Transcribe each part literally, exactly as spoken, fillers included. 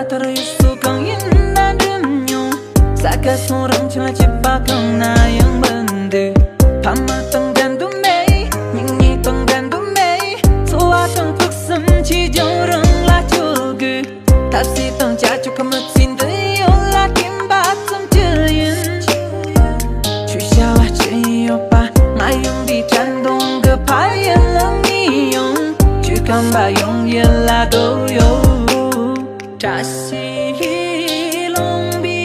ལྟར་ཡུལ་སུ་གང་ཡིན་ན་འགྲིམ་མྱོང་། ས་ག་སོང་རང་ཁྱིམ་ལ་སྐྱིད་པ་གང་ན་ཡང་མི་འདུག་ཕ་མ་དང་འགྲན་དུ་མེད། སྙིང་ཉེ་དང་འགྲན་དུ་མེད། འཚོ་བ་དང་ཕུགས་བསམ་ཆེ་ཆུང་རང་ལ་བཅོལ་དགོས། ཐབས་ཤེས་དང་བྱ་སྤྱོད་ཁོ་མི་ཚེ་འདི་ཡོད་ལ་སྐྱིན་པ་ཙམ་ཅི་ཡིན། ཆོས་བྱ་བ་ཅི་ཡོད་པ་ང་ཡོང་དུས་དྲན་གདུང་གི་ཕ་ཡུལ་ལ་ངས་ཡོང་། ཆོས་ཁམས་པ་ཡོང་ཡུལ་ལ་སྡོད་ཡོད། བཀྲ་ཤིས་ལུང་པའི་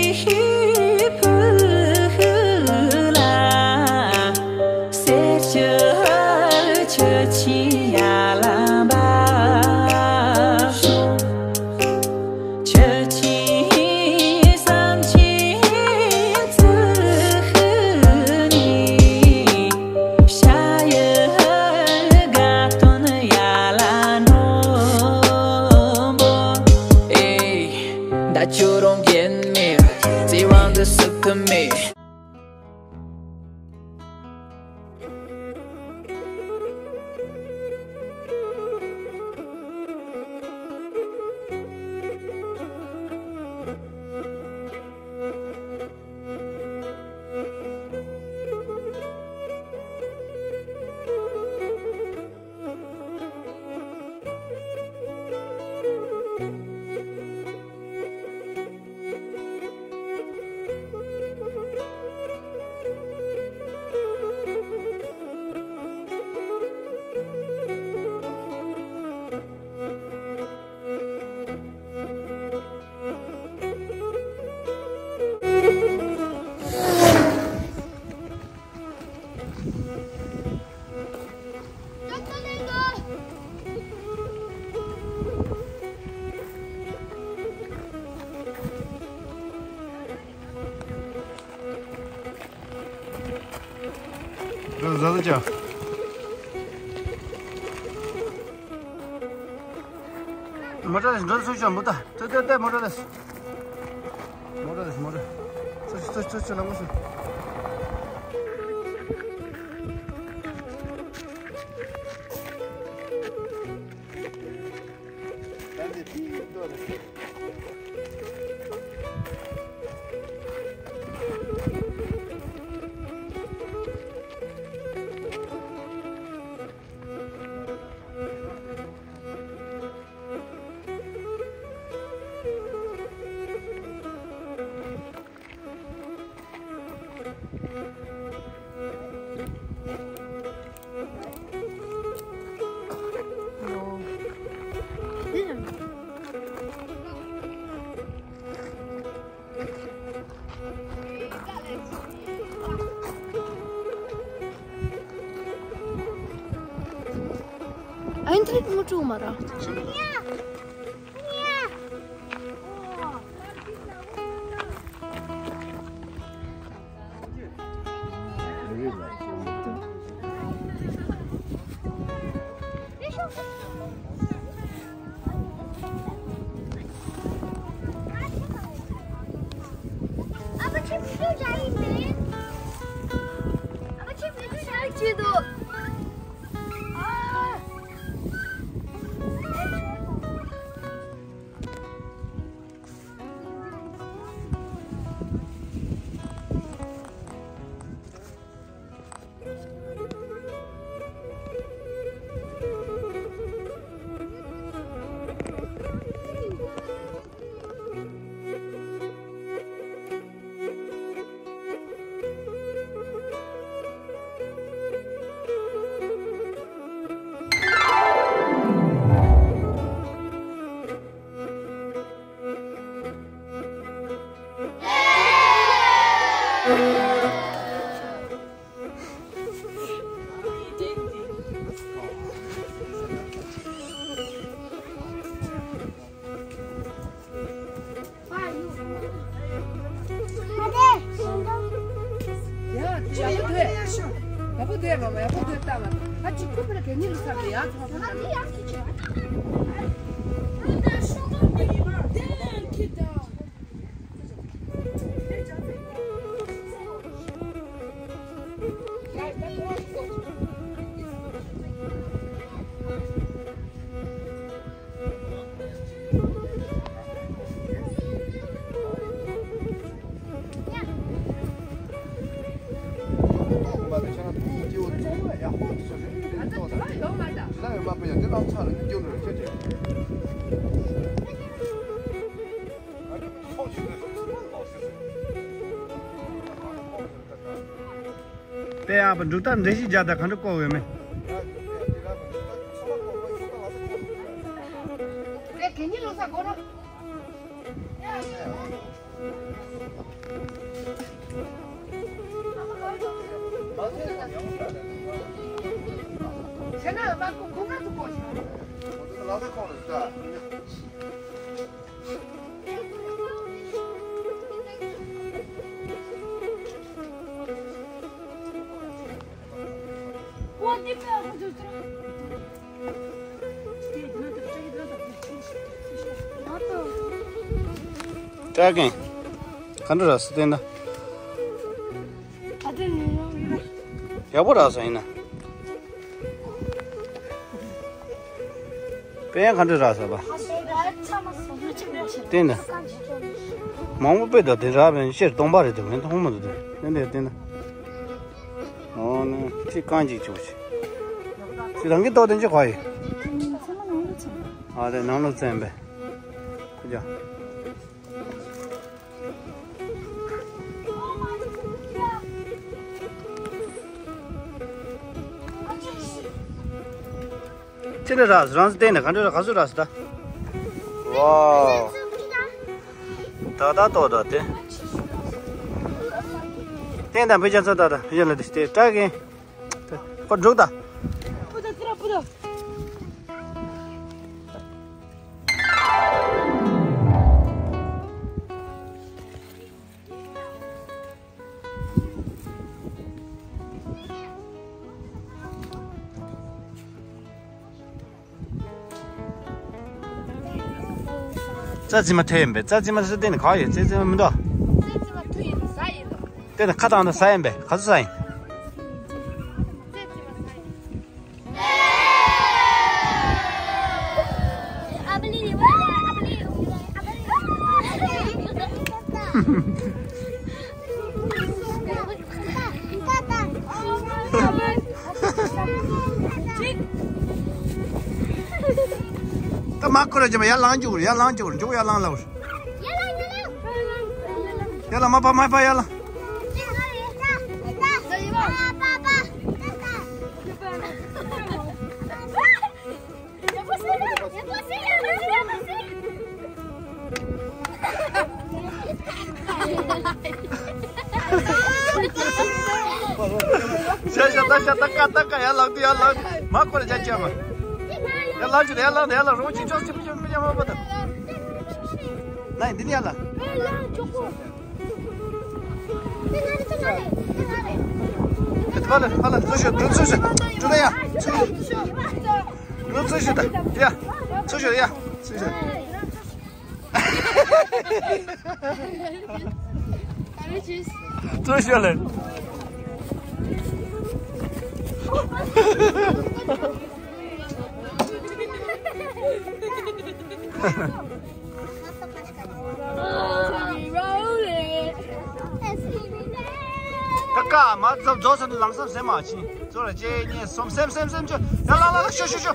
ཕུག་ལ། སེར་ཤུལ་ཆུ་ཆེན་ཡར་ལ་འབབ་སོང་། ཆུ་ཆེན་ཟམ་ཆེན་བརྩིགས་ནས། ཤ་ཡི་དགའ་སྟོན་ཡར་ལ་སྣོན་པོ། ཨེ། ད་ཁྱོད་རང་རྒྱན་མེད། བརྩེ་བ་འདི་སྲིད་དུ་མེད། མོ་ཊ་ལས་འགྲོ་སུ་ཤོག་མོ་ཊ། ཏེ་ཏེ་ཏེ་མོ་ཊ་ལས། མོ་ཊ་ལས་མོ་ཊ། སུ་སུ་སུ་སུ་ལ་མོ་སུ། ཨ་ཡིན་ཐིག་མོ་ཀྲུག་མ་ར། ཡག་པོ་སྡོད། ཡག་པོ་སྡོད་མ་མ། ཡག་པོ་སྡོད་ལྟ་བ། ཨ་ཅིག་ཁུ་པར་གད་སྙིགས་ལ་ཚར་ཏེ་ཡག་ཚ་ཚ་ན། དཔེ་ཡག་པོ་འབྲུག་རྟ་འགྲེལ་བཤད་རྒྱག་དང་ག་འདྲ་བཀོད་ཡོད་མེད། སྐྲག་གིན། ག་འདྲ་རག་སོང་བསྟན་ད། ཡག་པོ་རག་སོང་ཡིན་ན། དཔེ་ཡང་ག་འདྲ་རག་ས་པ། བསྟན་ད། མང་པོ་དཔེ་ད་དེ་རག་པའི་ཤེར་སྟོང་པ་རེད་འདུག་ངས་མཐོང་མ་འདུག་དེ་བསྟན་ད་བསྟན་ད། ཨོ་ནི་ཁྱི་རྐང་གཅིག་བྱུག་ཅིག་ཁྱི་རང་གི་ཏོག་དེ་ཅི་གོ་ཡི། ཨ་རེ་ནང་ལོགས་བཙན་པས། ཁུ་ཅག་ཅི་ནས་རག་རང་སྟེང་ནས་ག་འདྲ་རག་ག་ཚོད་རག་ཟེར་ད། ཝའོ། ད་ད་ཏོག་ད་དེ། སྟེང་དང་བུ་ཅག་ཚོ་ད་ད་བུ་ཅག་ལ་དེ་སྟེ་སྐྲག་གིན། ཁོ་འགྲུག་ད། རྩ་རྩི་མ་ཐོས་ཡིན་པས། རྩ་རྩི་མ་ཟེར་སྟེང་ནས་ག་ཡོད། རྩ་རྩི་མ་མི་འདུག་རྩ་རྩི་མ་ཐོས་ཡིན་ཟ་ཡིན་ནོ། སྟེང་ནས་ཁ་བཏང་ནས་ཟ་ཡིན་པས། ག་ཚོད་ཟ་ཡིན། རྩ་རྩི་མ་ཟ་ཡིན། ད་མ་ཁོ་ར་ཅི་མ་ཡར་ལངས་འཇུག་ཡར་ལངས་འཇུག་འཇུག་ཡར་ལངས་ལ། ཡར་ལངས་མ་པ་མ་པ་ཡར་ལངས། ཤ་ཤ་ད་ཤ་ད་ཀ་ད་ཀ་ཡར་ལངས་དུས་ཡར་ལངས། མ་ཁོ་ར་ཅ་ཅ་མ། ཡར་ལངས་ཅི་ཡར་ལངས་ཡར་ལངས་རོགས་ཅི་ཅོག་ཅི་མི་ཅོག་མི་ཅོག་མ་པ་ད། ན་འདི་ནས་ཡར་ལངས། ཕ་ལ་ཕ་ལ་ཚུར་ཤོག་ཚུར་ཤོག་ཚུར་ཡ། ཚུར་ཤོག་ཡ། ཚུར་ཤོག་ཡ། ཚུར་ཤོག་ཚུར་ཤོག་ལེ། ཀ་ཀ་མ་ཚབ་རྫོགས་སོང་ནས་ལམ་སང་ཟེར་མ་ཕྱིན། ཚོར་གཅིག་གཉིས་གསུམ་སེམས་སེམས་སེམས་ཆོ་ཡ་ལ་ལ་ལ་ཤོ་ཤོ་ཤོ།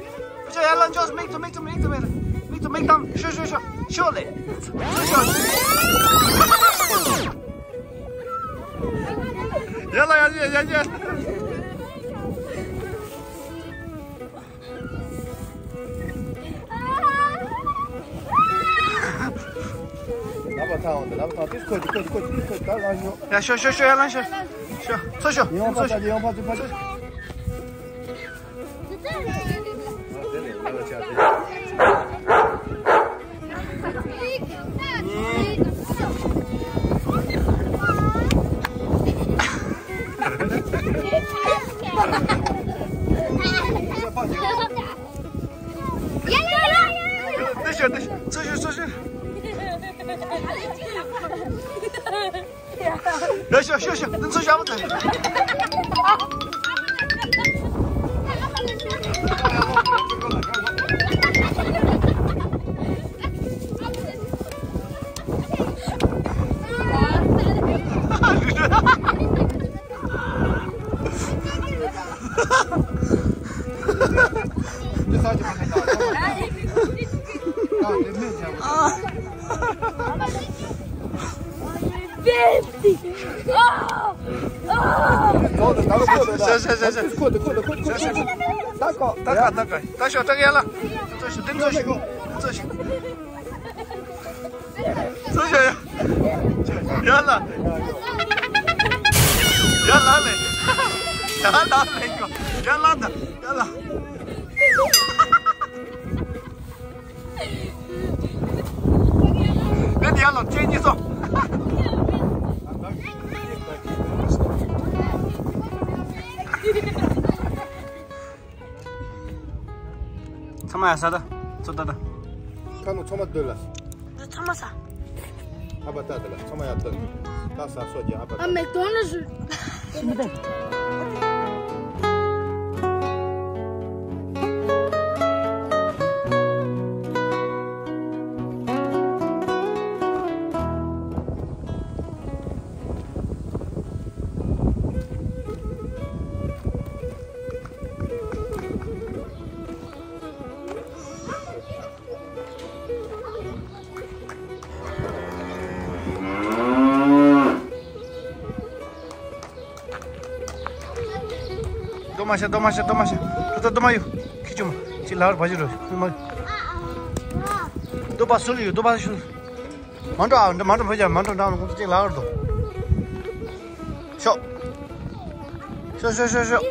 ཤོ་ཡ་ལ་འཇོག་མིག་ཏུ་མིག་ཏུ་མིག་ཏུ་མིག་ཏུ་མིག་ཏུ་མིག་ཏུ་ཤོ་ཤོ་ཤོ་ཤོ་ལེ། ཤོ་ཤོ། ཡ་ལ་ཡ་ཡ་ཡ་ཡ། ལབ་པ་ཐང་འོང་། ལབ་པ་ཐང་། ཏིས་ཁོ་ཅི་ཁོ་ཅི་ཁོ་ཅི་ཏིས་ཁོ་ཅི་ད་ལ་ཤོ། ཡ་ཤོ་ཤོ་ཤོ་ཡ་ལ་ཤོ། ཤོ་ཚོ་ཤོ་ཡོང་ཚོ་ཕ་ཤོ། ཡོང་ཕ་ཚོ་ཕ་ཤོ། ཡ་ཡ་ཡ་ཡ། ཚུར་ཤོག་ཚུར་ཤོག་ཚུར་ཤོག་ཚུར་ཤོག་ཡ་ཤོག་ཤོག་ཤོག་འདི་ཚུར་ཤོག་ཨ། ད་ལོ་ཁོ་ད་ཤ་ཤ་ཤ་ཤ། ཁོ་ད་ཁོ་ད་ཁོ་ད་ཁོ་ད་ཁོ། ད་ཁོ། ད་ཁ་ད་ཁ། ད་ཤོག་ད་ཡ་ལ། ཚོ་ཤོག་དེ་ཚོ་ཤོག་དེ་ཚོ་ཤོག་ཚོ་ཤོག་ཡ། ཡ་ལ། ཡ་ལ་ལེ། ཡ་ལ་ལེ་ཀོ། ཡ་ལ་ད། ཡ་ལ། དེ་ཡ་ལ་ཅེ་ཉི་སོ། ཚང་མ་ཡ་ས་ད། ཚོ་ད་ད། ཁ་ནོ་ཚང་མ་སྡོད་ལ། ཚང་མ་ས། ཨ་པ་ད་ད་ལ་ཚང་མ་ཡ་ད། ད་ས་སོ་ཀྱི་ཨ་པ་ད། ཨ་མེ་དོན་ལ་ཞུ། རྡོ་མ་ཤ། རྡོ་མ་ཤ། རྡོ་མ་ཤ། ད་ད་རྡོ་མ་ཡོ། ཁྱི་ཆུང་མ་ཅི་ལ་བར་བ་ཅི་རོ། རྡོ་པ་སུ་ལ་ཡོ། རྡོ་པ་སུ། མ་འགྲོ་ཨ། མ་འགྲོ། ཕོ་རྒྱ་མ་འགྲོ། འགྲང་ལ་ཁོང་ཚོ་ཅིག་ལ་བར་དོ། ཤོག་ཤོག་ཤོག་ཤོག་ཤོག